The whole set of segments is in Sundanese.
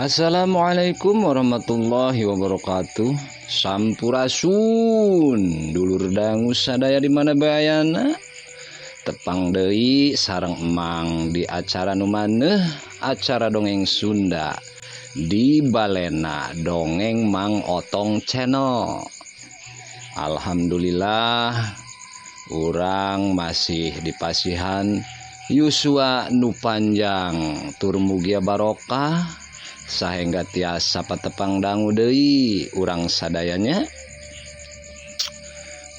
Assalamualaikum warahmatullahi wabarakatuh. Sampurasun dulur dangu sadaya di mana bayana. Tepang deui sareng emang di acara nu maneuh, acara dongeng Sunda di Balena Dongeng Mang Otong Channel. Alhamdulillah urang masih dipasihan yuswa nu panjang tur mugia barokah sahingga tiasa patepang dangu deui urang sadayanya.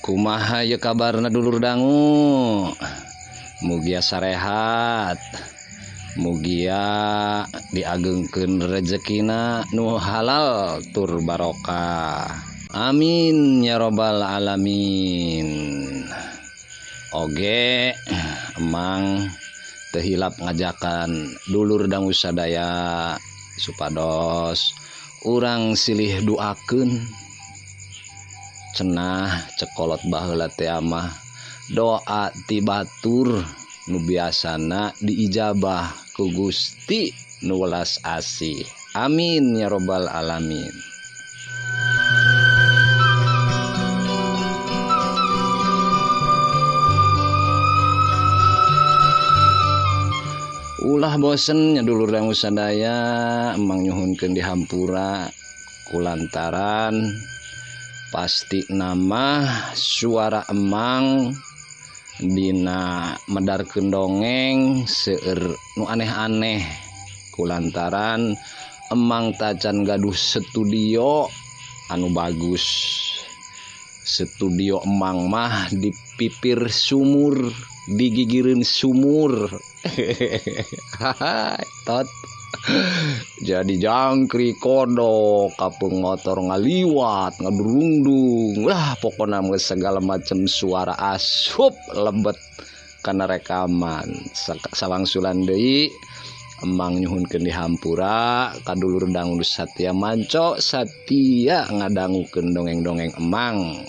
Kumaha ye kabarna dulur dangu? Mugia sarehat, mugia diagengkeun rezekina nu halal tur barokah. Amin ya robbal alamin. Oge emang teu hilap ngajakan dulur dangu sadaya supados urang silih duakeun. Cenah cekolot baheula teh mah doa ti batur nu biasana diijabah ku Gusti nu welas asih. Amin ya robbal alamin. Ulah bosen nya dulur dangu sadaya, emang nyuhunkeun dihampura kulantaran pasti nama suara emang dina medarkeun dongeng seueur nu aneh-aneh kulantaran emang tacan gaduh studio anu bagus. Studio emang mah di pipir sumur, digigireun sumur. Tot. Jadi jangkrik kodok, kapeung motor ngaliwat, ngadurungdung. Lah pokona mah segala macam suara asup lebet kana rekaman. Sawangsulan deui emang nyuhunkeun dihampura ka dulur dangu satia manco satia ngadangukeun dongeng-dongeng emang.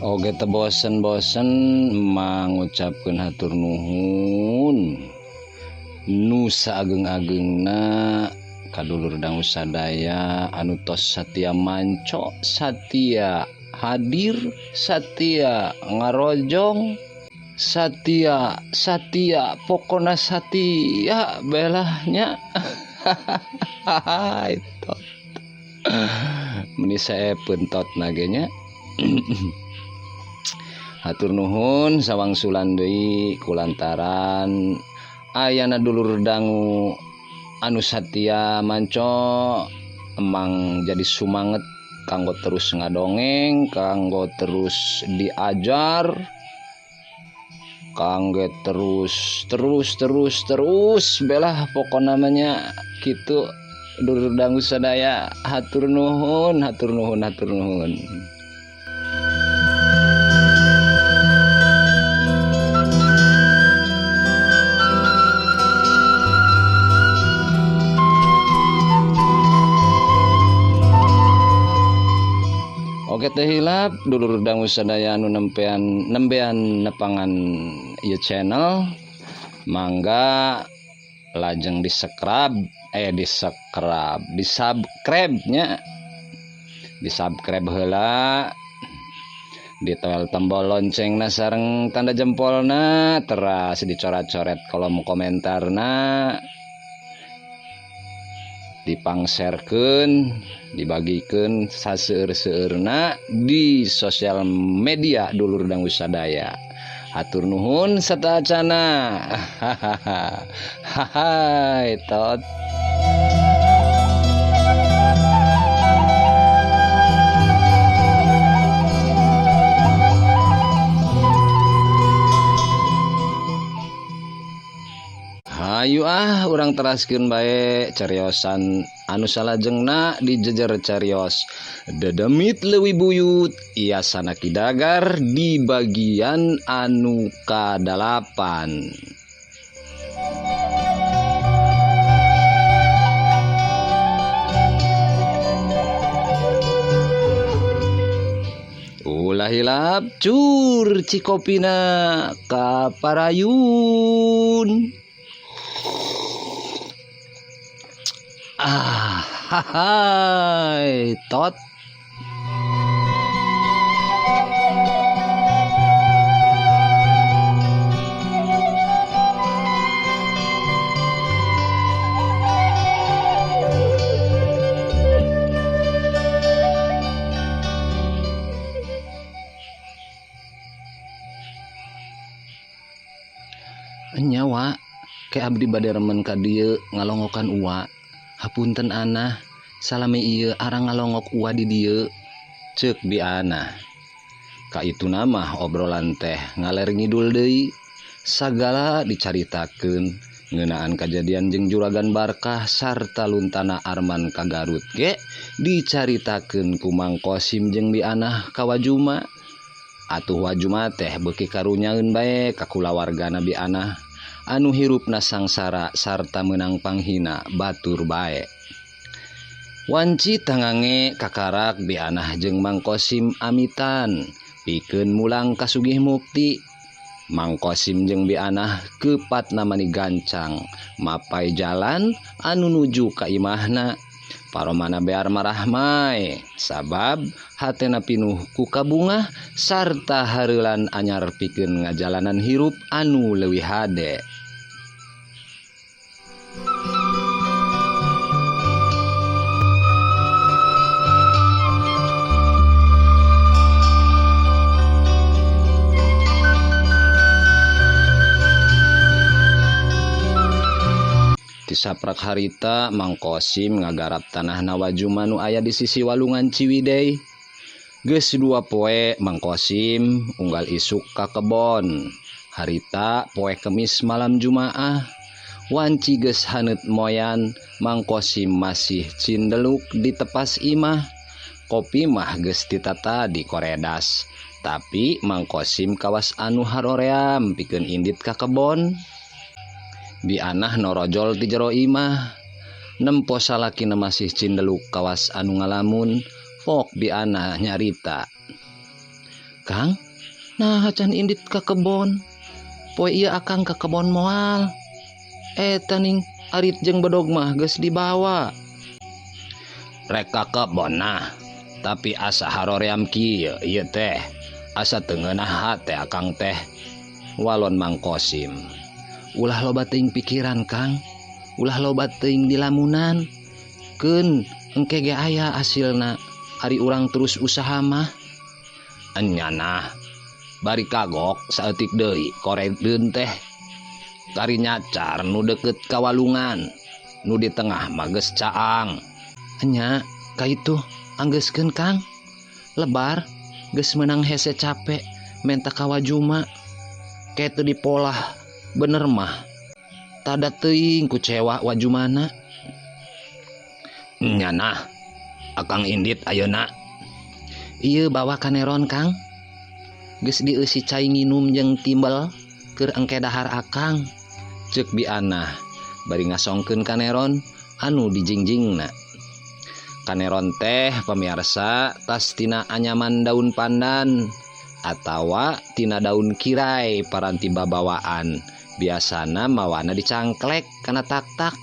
Oge teu bosen-bosen mangucapkeun hatur nuhun nu saageng-agengna ka dulur dangu sadaya anu tos satia manco, satia hadir, satia ngarojong, satia satia pokona satia belahnya. Tot. Meni saepeun tot nage nya. Hatur nuhun sawangsulan deui kulantaran ayana dulur dangu anu satia manco emang jadi sumanget kanggo terus ngadongeng, kanggo terus diajar, kanggo terus terus terus terus belah pokona namanya kitu dulur dangu sadaya. Hatur nuhun, hatur nuhun, hatur nuhun. Oke teh hilap dulur dangu sadaya anu nembean nepangan ieu channel, mangga lajeng di-subscribe nya, di-subscribe heula, ditoel tombol loncengna sareng tanda jempolna, teras dicoret-coret kolom komentarna, dipangserkeun, dibagikeun saseueur-seueurna di sosial media dulur dangu sadaya. Hatur nuhun satacana. Hahaha tot. Hayu ah urang teraskeun bae cariosan anu salajengna di jejer carios dedemit leuwih buyut Yasana Ki Dagar di bagian anu kadalapan. Ulah hilap cur cikopina ka parayun. Ah, hai, tot. Nyawa ke abdi bade remen ka dieu ngalongokan uwa. Hapunten anah, salami ieu arang ngalongok uwa di dieu. Ceuk bi anah. Ka itu mah obrolan teh ngaler ngidul deui. Sagala dicaritakeun ngeunaan kajadian jeung Juragan Barkah sarta luntana Arman ka Garut ge dicaritakeun ku Mang Kosim jeung bi anah ka Wajuma. Atuh Wajuma teh beuki karunyaeun bae ka kulawargana bi anah anu hirupna sangsara sarta meunang panghina batur bae. Wanci tangange kakarak bi anah jeung Mang Kosim amitan pikeun mulang ka Sugih Mukti. Mang Kosim jeung bi anah kepatna mani gancang mapai jalan anu nuju ka imahna. Paromana bear marahmai sabab hatena pinuh ku kabungah sarta hareulan anyar pikeun ngajalanan hirup anu leuwih hade. Saprak harita Mang Kosim ngagarap tanah Wajuma nu aya di sisi walungan Ciwidey. Geus dua poe Mang Kosim unggal isuk ka kebon. Harita poe Kemis malam Jumaah. Wanci geus haneut moyan, Mang Kosim masih cindeluk di tepas imah. Kopi mah geus ditata di koredas. Tapi Mang Kosim kawas anu haroream pikeun indit ka kebon. Bi anah norojol ti jero imah. Nempo salakina masih cindeluk kawas anu ngalamun, pok bi anah nyarita. Kang, nah can indit ka kebon. Poe ieu akang ka kebon moal. Eta ning arit jeung bedog mah geus dibawa. Rek ka kebon nah, tapi asa haroream kieu ieu teh. Asa teu ngeunah hate akang teh. Walon Mang Kosim. Ulah loba teuing pikiran Kang, ulah loba teuing dilamunan. Keun engke ge aya hasilna, ari urang terus usaha mah. Enyanah, bari kagok saeutik deui koredeun teh. Kari nyacar nu deukeut ka walungan, nu di tengah mah geus caang. Enya, kaitu anggeuskeun Kang. Lebar geus meunang hese cape menta ka Wajuma. Ketu dipolah bener mah tada teuing kucewa Wajumana. Nyanah akang indit ayeuna. Ieu bawa kaneron Kang. Geus dieusi cai nginum jeung timbel keur engke dahar akang. Ceuk bi anah bari ngasongkeun kaneron anu dijingjingna. Kaneron teh pamiarsa tas tina anyaman daun pandan atawa tina daun kirai paranti babawaan. Biasana mawana dicangklek kana tak-tak.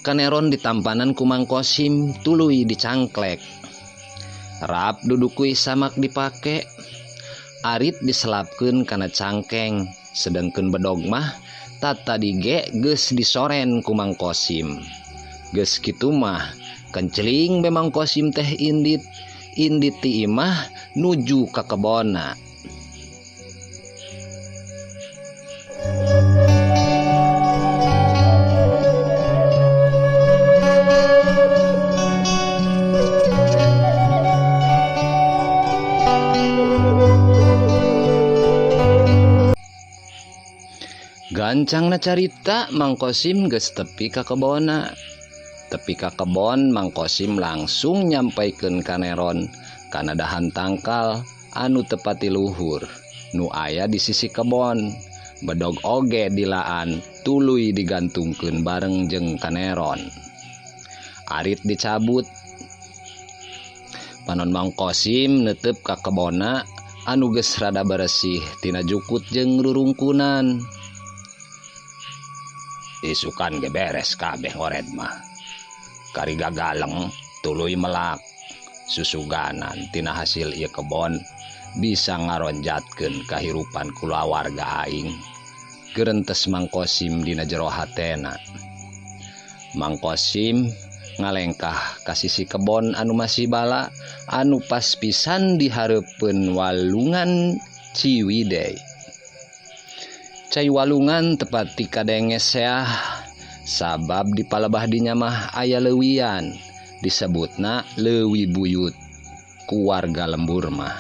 Kaneron ditampanan ku Mang Kosim tuluy dicangklek. Rap dudukui samak dipake. Arit diselapkeun kana cangkeng, sedengkeun bedog mah tata dige geus disoren ku Mang Kosim. Geus kitu mah kenceling be Mang Kosim teh indit, indit ti imah nuju ka kebonna. Gancangna carita Mang Kosim geus tepi ka kebonna. Tepi ka kebon Mang Kosim langsung nyampaikeun kaneron kana dahan tangkal anu tepati luhur nu aya di sisi kebon. Bedog oge dilaan tuluy digantungkeun bareng jeung kaneron. Arit dicabut. Panon Mang Kosim neuteup ka kebonna anu geus rada beresih tina jukut jeung rurungkunan. Isukan ge beres kabeh ngored mah. Kari gagaleng tuluy melak. Susuganan tina hasil ieu kebon bisa ngaronjatkeun kahirupan kulawarga aing. Gerentes Mang Kosim dina jero hatena. Mang Kosim ngalengkah ka sisi kebon anu masih bala anu pas pisan dihareupeun walungan Ciwidey. Cai walungan tepat ti kadenge seah sabab di palebah dinya mah aya leuwian disebutna leuwi buyut ku warga lembur mah.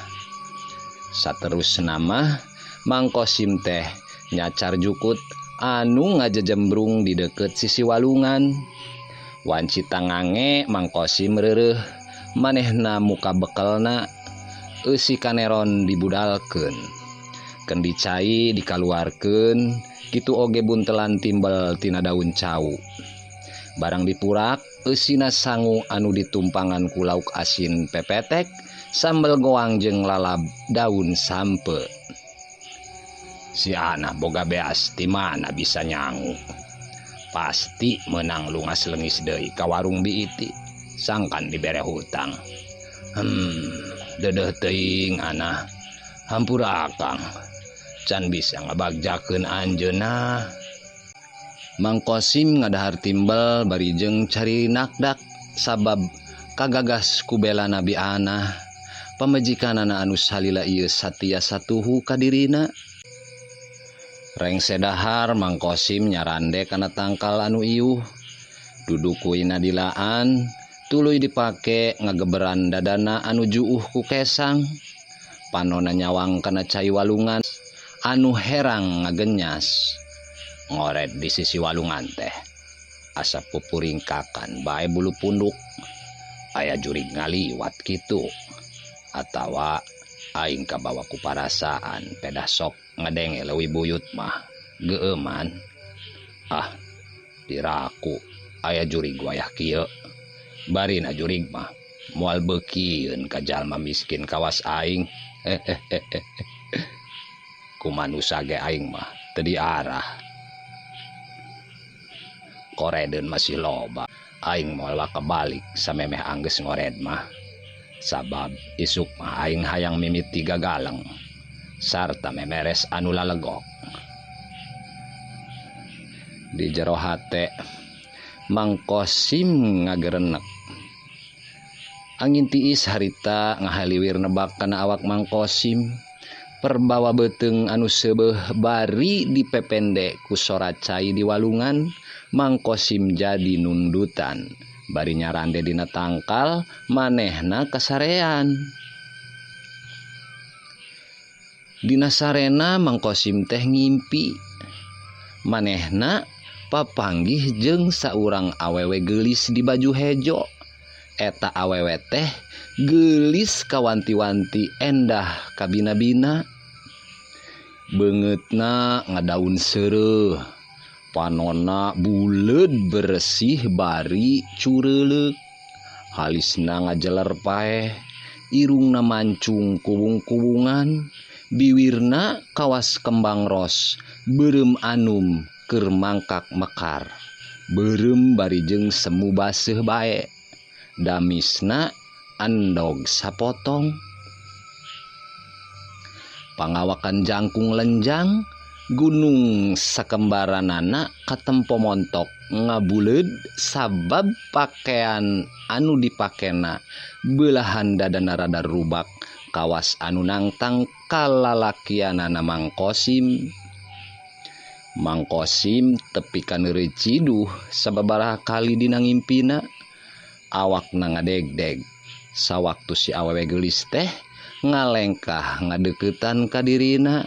Saterusna mah Mang Kosim teh nyacar jukut anu ngajejembrung di deukeut sisi walungan. Wanci tangange Mang Kosim reureuh manehna muka bekelna eusi kaneron dibudalkeun. Kendi cai dikaluarkeun kitu oge buntelan timbel tina daun cau. Barang dipurak eusina sangu anu ditumpangan ku lauk asin pepetek, sambel goang jeung lalab daun sampe. Si ana boga beas ti mana bisa nyangu. Pasti menang lungas lengis deui ka warung biiti sangkan dibere hutang. Dedeuh teuing ana. Hampura akang. Can bisa ngabagjakeun anjeunna. Mang Kosim ngadahar timbel bari jeung cari nakdak sabab kagagas ku bela Nabi Ana. Pamajikanana anu salila ieu satia satuhu ka dirina. Rengse dahar Mang Kosim nyarande kana tangkal anu iuh. Duduk kuina dilaan, tuluy dipake ngageberan dadana anu juuh ku kesang. Panona nyawang kana cai walungan anu herang ngagenyas. Ngored di sisi walungan teh asa pupuringkakan bae bulu punduk. Aya jurig ngaliwat kitu atawa aing kabawa ku parasaan pedah sok ngadenge leuwih buyut mah geueuman. Ah, diraku aya jurig wayah kieu. Barina jurig mah moal beukieun ka jalma miskin kawas aing. Ku manusa ge aing mah teu diarah. Koredeun masih loba. Aing moal kebalik samemeh anggeus ngored mah. Sabab isuk mah aing hayang mimiti gagaleng sarta memeres anu lalegok. Di jero hate Mang Kosim ngagerenek. Angin tiis harita ngahaliwir nebak kana awak Mang Kosim. Perbawa beuteung anu seubeuh bari dipepende ku sora cai di walungan. Mang Kosim jadi nundutan. Bari nyarande dina tangkal manehna kasarean. Dina sarena Mang Kosim teh ngimpi. Manehna papanggih jeung saurang awewe geulis di baju hejo. Eta awewe teh geulis kawanti-wanti endah kabina-bina. Beungeutna ngadaun seureuh. Panona buleud bersih bari cureuleuk. Halisna ngajeler paeh, irungna mancung kuwung-kuwungan, biwirna kawas kembang ros, beureum anum keur mangkak mekar. Beureum bari jeung semu baseuh bae. Damisna endog sapotong. Pangawakan jangkung lenjang, gunung sakembaranana katempo montok ngabuleud sabab pakaian anu dipakena belahan dadana rada rubak kawas anu nangtang kalalakianana Mang Kosim. Mang Kosim tepi ka neureuy ciduh sababaraha kali dina ngimpina. Awakna ngadegdeg sawaktu si awewe geulis teh ngalengkah ngadeuketan ka dirina.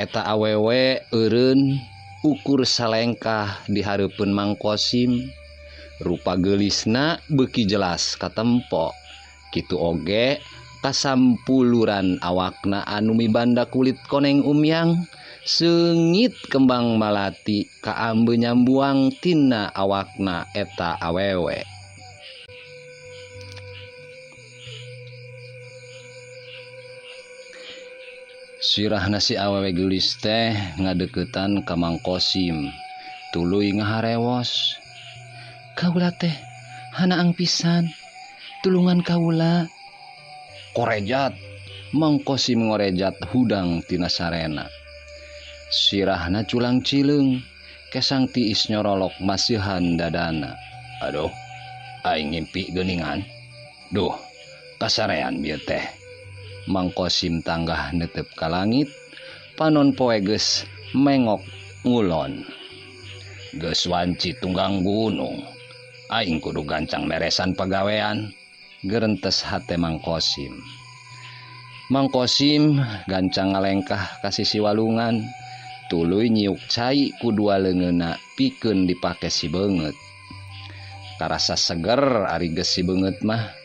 Eta awewe eureun ukur salengkah di hareupeun Mang Kosim. Rupa geulisna beuki jelas katempo. Kitu oge kasampuluran awakna anu mibanda kulit koneng umyang seungit kembang malati kaambe nyambuang tina awakna eta awewe. Sirahna si awewe geulis teh ngadeuketan ka Mang Kosim tuluy ngaharewos. Kaula teh hanaang pisan tulungan kaula. Korejat Mang Kosim ngorejat hudang tina sarena. Sirahna culang cileung kesang tiis nyorolok masihan dadana. Aduh, aing ngimpi geuningan. Duh, kasarean bieu teh. Mang Kosim tanggah netep ka langit, panon poe geus mengok ngulon. Geus wanci tunggang gunung. Aing kudu gancang meresan pagawean. Gerentes hate Mang Kosim. Mang Kosim gancang ngalengkah ka sisi walungan, tuluy nyiuk cai ku dua leungeunna pikeun dipake si beungeut. Karasa seger ari geus si beungeut mah.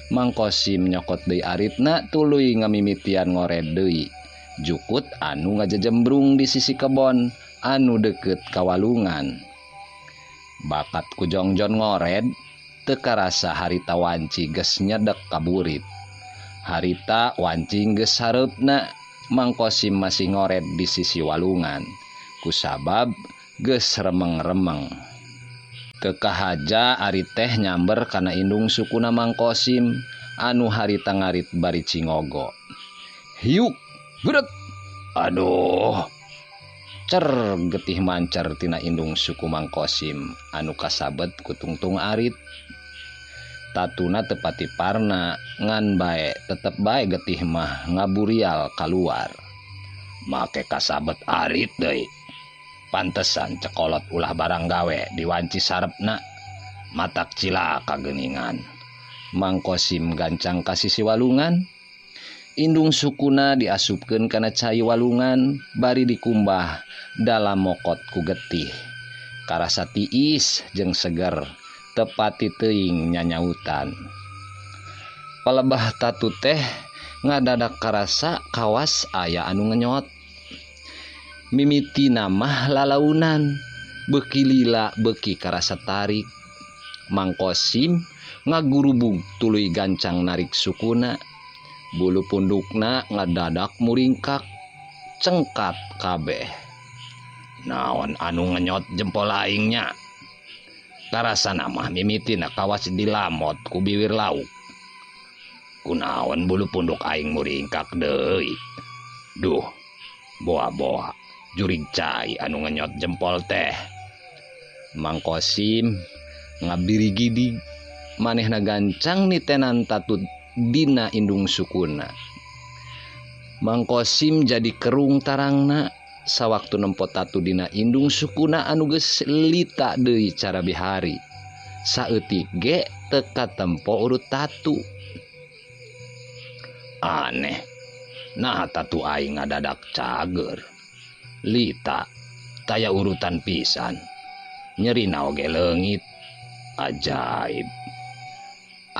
Mang Kosim nyokot deui aritna tuluy ngamimitian ngored deui. Jukut anu ngajejembrung di sisi kebon anu deukeut ka walungan. Bakat ku jongjon ngored teu karasa harita wanci geus nyedek ka burit. Harita wanci geus hareupna, Mang Kosim masih ngored di sisi walungan. Kusabab geus remeng-remeng. Teu kahaja ari teh nyamber kana indung sukuna Mang Kosim anu harita ngarit bari cingogo. Hiuk, geureut. Aduh. Cer getih mancer tina indung suku Mang Kosim anu kasabet ku tungtung arit. Tatuna tepati parna ngan bae tetep bae getih mah ngaburial kaluar. Make kasabet arit deui. Pantesan cekolot ulah barang gawe diwanci sarepna matak cilaka geuningan. Mang Kosim gancang ka sisi walungan. Indung sukuna diasupkeun kana cai walungan bari dikumbah dalam mokot ku getih. Karasa tiis jeung seger tepati teuing nyanyautan. Palebah tatu teh ngadadak karasa kawas aya anu ngenyot. Mimiti namah lalaunan beuki lila beuki karasa tarik. Mang Kosim ngagurubug tuluy gancang narik sukuna. Bulu pundukna ngadadak muringkak cengkat kabeh. Naon anu ngenyot jempol aingnya? Karasa namah mimitina kawas dilamot ku biwir lauk. Kunaon bulu punduk aing muringkak deui? Duh, boa-boa jurig cai anu ngenyot jempol teh. Mang Kosim ngabirigidig manehna gancang nitenan tatut dina indung sukuna. Mang Kosim jadi kerung tarangna sawaktu nempo tatu dina indung sukuna anu geus lita deui cara bihari. Saeutik ge teu katempo urut tatu. Aneh, nah tatu aing ngadadak cager. Lita taya urutan pisan. Nyerina oge leungit. Ajaib.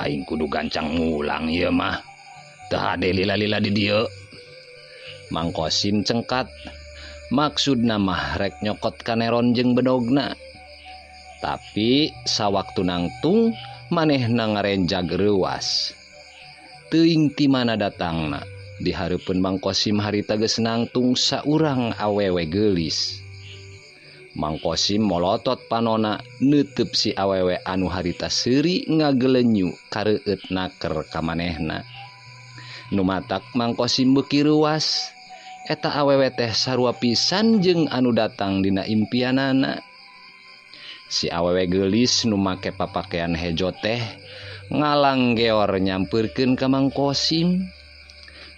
Aing kudu gancang ngulang ieu mah. Teu hade lila-lila di dieu. Mang Kosim cengkat. Maksudna mah rek nyokot kaneron jeung bedogna. Tapi sawaktu nangtung manehna ngarenjag reuas. Teuing ti mana datangna. Di hareupeun Mang Kosim harita geus nangtung saurang awewe geulis. Mang Kosim molotot panona neuteub si awewe anu harita seuri ngagelenyu kareueut naker ka manehna. Nu matak Mang Kosim beuki reuas. Eta awewe teh sarua pisan jeung anu datang dina impianana. Si awewe geulis nu make papakean hejo teh ngalanggeor nyampeurkeun ka Mang Kosim.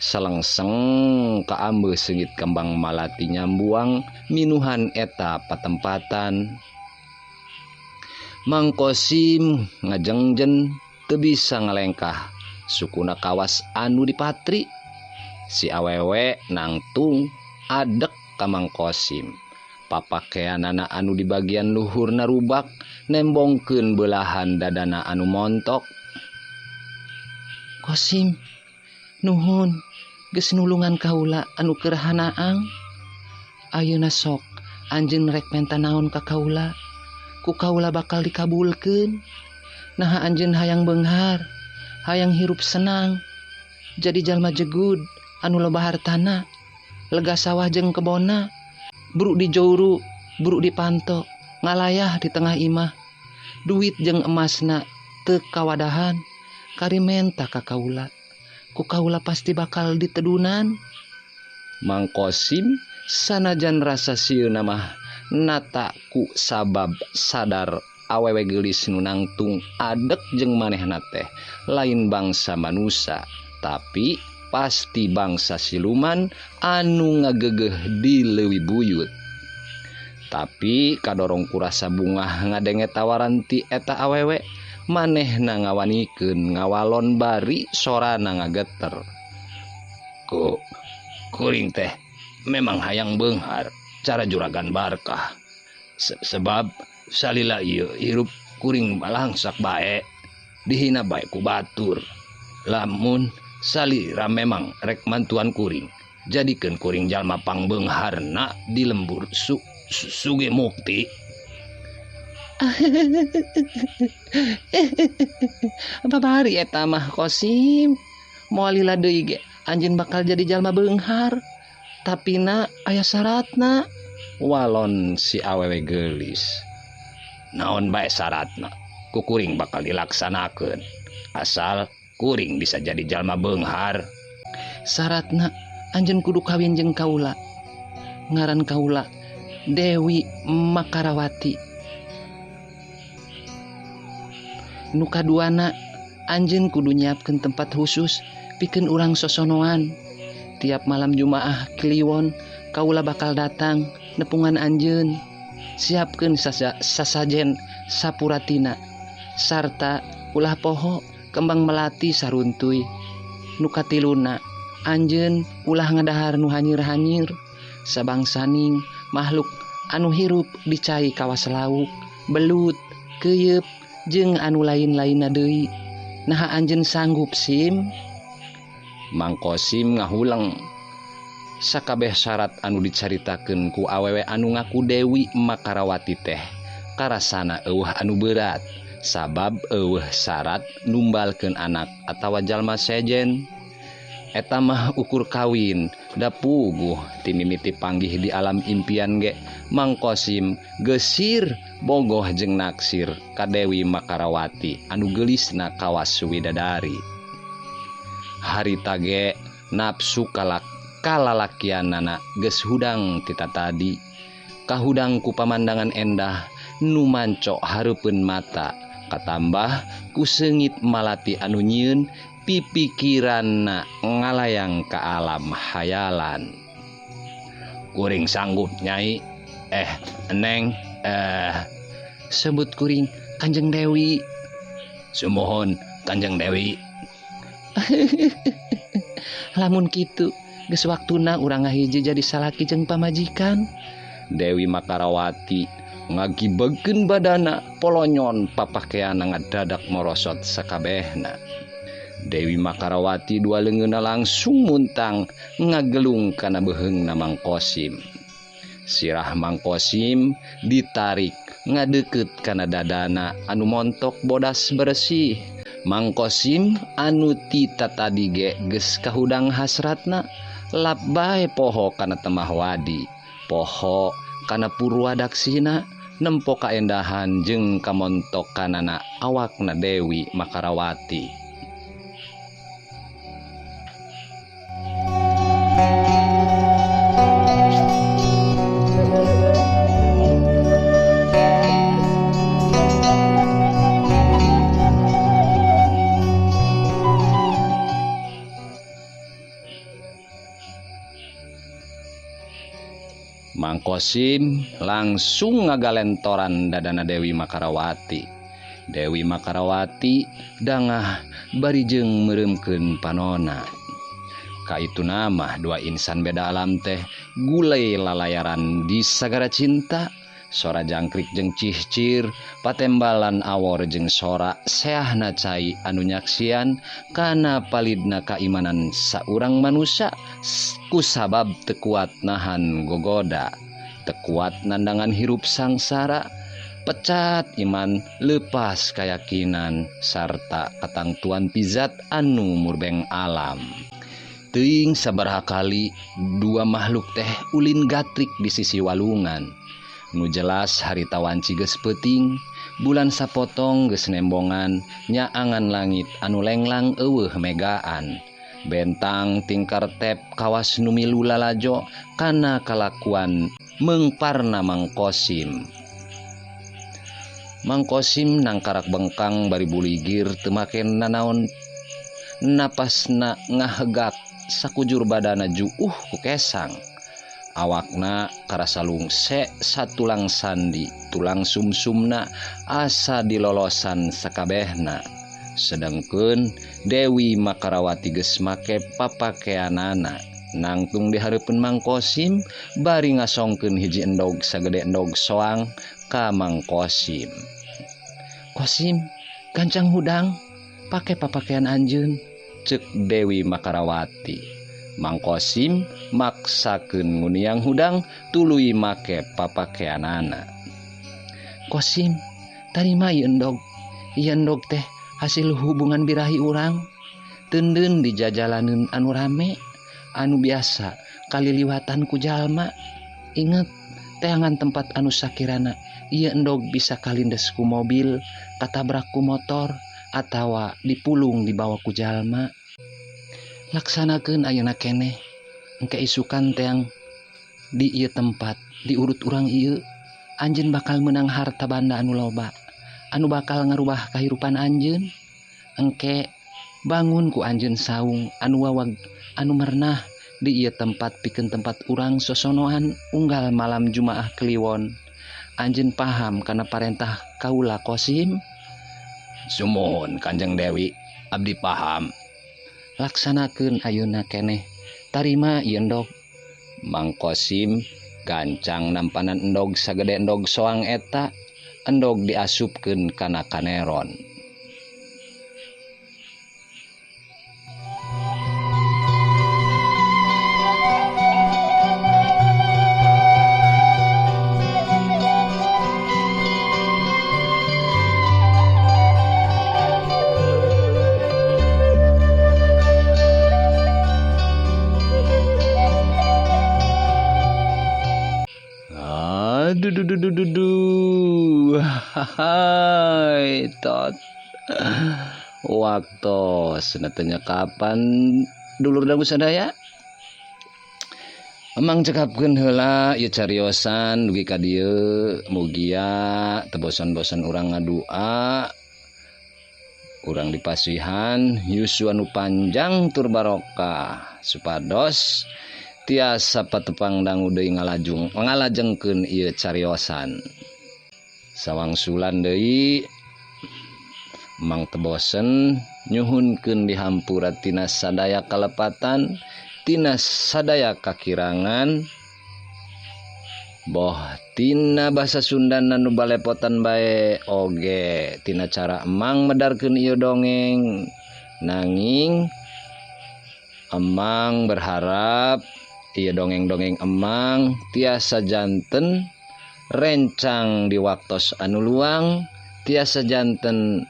Selengseng kaambeu seungit kembang malati nyambuang minuhan eta patempatan. Mang Kosim ngajengjen teu bisa ngalengkah sukuna kawas anu dipatri. Si awewe nangtung adek ka Mang Kosim. Papakeanana anu di bagian luhurna rubak nembongkeun belahan dadana anu montok. Kosim, nuhun geus nulungan kaula anu keur hanaang. Ayeuna sok anjeun rek menta naon ka kaula, ku kaula bakal dikabulkeun. Naha anjeun hayang beunghar, hayang hirup senang, jadi jalma jegud anu loba hartana. Lega sawah jeung kebonna. Buru dijouru, buru dipanto, ngalayah di tengah imah. Duit jeung emasna teu kawadahan, kari menta ka kaula. Ku kaula pasti bakal ditedunan. Mang Kosim sanajan rasa sieuna mah nata ku sabab sadar awewe geulis nu nangtung adek jeung manehna teh lain bangsa manusa tapi pasti bangsa siluman anu ngagegeh di leuwi buyut. Tapi kadorong kurasa bungah ngadenge tawaran ti eta awewe manehna ngawanikeun ngawalon bari sorana ngageter. Ku kuring teh memang hayang beunghar cara juragan barkah. Sebab salila ieu hirup kuring balangsak bae dihina bae ku batur. Lamun salira memang rek mantuan kuring, jadikeun kuring jalma pangbeungharna di lembur Suge Mukti. Babari eta mah Kosim, moal lila deui ge anjeun bakal jadi jalma beunghar. Tapi na aya syaratna. Walon si awewe geulis. Naon bae syaratna? Ku kuring bakal dilaksanakeun. Asal kuring bisa jadi jalma beunghar. Syaratna anjeun kudu kawin jeung kaula. Ngaran kaula Dewi Makarawati. Nu kaduana anjeun kudu nyiapkeun tempat khusus pikeun urang sosonoan. Tiap malam Jumaah Kliwon kaula bakal datang nepungan anjeun. Siapkeun sasajen sapuratina sarta ulah poho kembang melati saruntuy. Nu katiluna anjeun ulah ngadahar nu hanyir-hanyir sabangsaning makhluk anu hirup di cai kawas lauk, belut, keuyeub jeung anu lain-lainna deui. Naha anjeun sanggup Sim? Mang Kosim ngahuleng. Sakabeh syarat anu dicaritakeun ku awewe anu ngaku Dewi Makarawati teh karasana eueuh anu berat sabab eueuh syarat numbalkeun anak atawa jalma sejen. Eta mah ukur kawin da puguh timimiti panggih di alam impian ge Mang Kosim gesir bogoh jeung naksir ka Dewi Makarawati anu geulisna kawas widadari. Harita ge nafsu kalalakianana geus hudang tita tadi kahudang ku pamandangan endah nu mancok hareupeun mata katambah ku seungit malati anu nyieun pipikiranna ngalayang ka alam hayalan. Kuring sanggup nyai, neng, sebut kuring Kanjeng Dewi. Sumuhun Kanjeng Dewi. Lamun kitu geus waktuna urang ngahiji jadi salaki jeung pamajikan. Dewi Makarawati ngagibegeun badana polonyon papakeanna ngadadak morosot sakabehna. Dewi Makarawati dua leungeunna langsung muntang ngagelung kana beuheungna Mang Kosim. Sirah Mang Kosim ditarik ngadeukeut kana dadana anu montok bodas bersih. Mang Kosim anu ti tatadi ge geus kahudang hasratna lap bae poho kana temah wadi, poho kana purwadaksina nempo kaendahan jeung kamontokanana awakna Dewi Makarawati. Mang Kosim langsung ngagalentoran dadana Dewi Makarawati. Dewi Makarawati dangah bari jeung meureumkeun panona. Kaitu nama dua insan beda alam teh gulai lalayaran di sagara cinta. Sora jangkrik jeung cihcir, patembalan awor jeung sora seahna cai anu nyaksian kana palidna kaimanan saurang manusia kusabab teu kuat nahan gogoda, teu kuat nandangan hirup sangsara, pecat iman lepas kayakinan sarta katangtuan pizat anu murbeng alam. Teuing sabaraha kali dua makhluk teh ulin gatrik di sisi walungan. Nu jelas harita wanci geus peuting, bulan sapotong geus nembongan nyaangan langit anu lenglang eueuh megaan. Bentang tingkar tep kawas nu milu lalajo kana kalakuan meungparna Mang Kosim. Mang Kosim nangkarak bengkang bari buligir teu make nanaon napasna ngahegak sakujur badana juuh ku kesang. Awakna karasa lungse satulang sandi, tulang sumsumna asa dilolosan sakabehna. Sedengkeun Dewi Makarawati geus make papakeanana nangtung di hareupeun Mang Kosim bari ngasongkeun hiji endog sagede endog soang ka Mang Kosim. Kosim, gancang hudang, pake papakean anjeun, ceuk Dewi Makarawati. Mang Kosim maksakeun nguniang hudang tuluy make papakeanana. Kosim, tarima ieu endog. Ieu endog teh hasil hubungan birahi urang. Teundeun di jajalaneun anu rame, anu biasa kaliliwatan ku jalma. Inget, teangan tempat anu sakirana ieu endog bisa kalindes ku mobil, katabrak ku motor, atawa dipulung dibawa ku jalma. Laksanakeun ayeuna keneh, engke isukan teang di ieu tempat, diurut urang ieu, anjeun bakal meunang harta banda anu loba, anu bakal ngarubah kahirupan anjeun. Engke bangun ku anjeun saung anu wawag anu mernah di ieu tempat pikeun tempat urang sosonoan unggal malam Jumaah Kliwon. Anjeun paham kana parentah kaula Kosim? Sumuhun Kanjeng Dewi, abdi paham. Laksanakeun ayeuna keneh, tarima ieu endog. Mang Kosim gancang nampanan endog sagede endog soang eta, endog diasupkeun kana kaneron. Aduh, hai tot. Waktu senatanya kapan dulur dangu sadaya? Emang cekapkeun heula ieu cariosan dugi ka dieu, mugia teu bosan-bosan urang ngadua, urang dipasihan yuswa nu panjang tur barokah supados tiasa patepang dangu deui ngalajengkeun ieu cariosan. Sawangsulan deui Mang teu bosen nyuhunkeun dihampura tina sadaya kalepatan, tina sadaya kakirangan, boh tina basa Sundana nu balepotan bae oge tina cara emang medarkeun ieu dongeng. Nanging emang berharap ieu dongeng-dongeng emang tiasa janten rencang di waktos anu luang, tiasa janten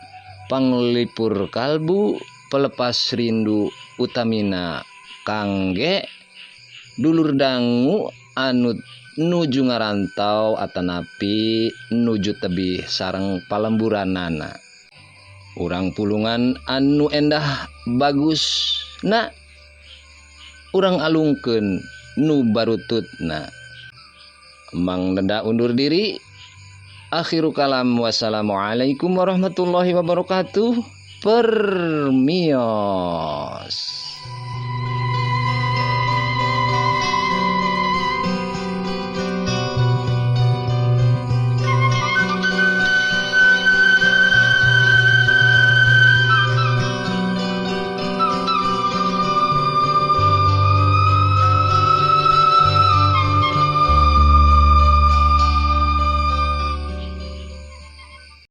panglipur kalbu, pelepas rindu utamina kangge dulur dangu anu nuju ngarantau atanapi nuju tebih sareng palemburanana. Urang pulungan anu endah bagus na, urang alungkeun nu barututna. Mang Deda undur diri. Akhiru kalam, wassalamualaikum warahmatullahi wabarakatuh. Permios.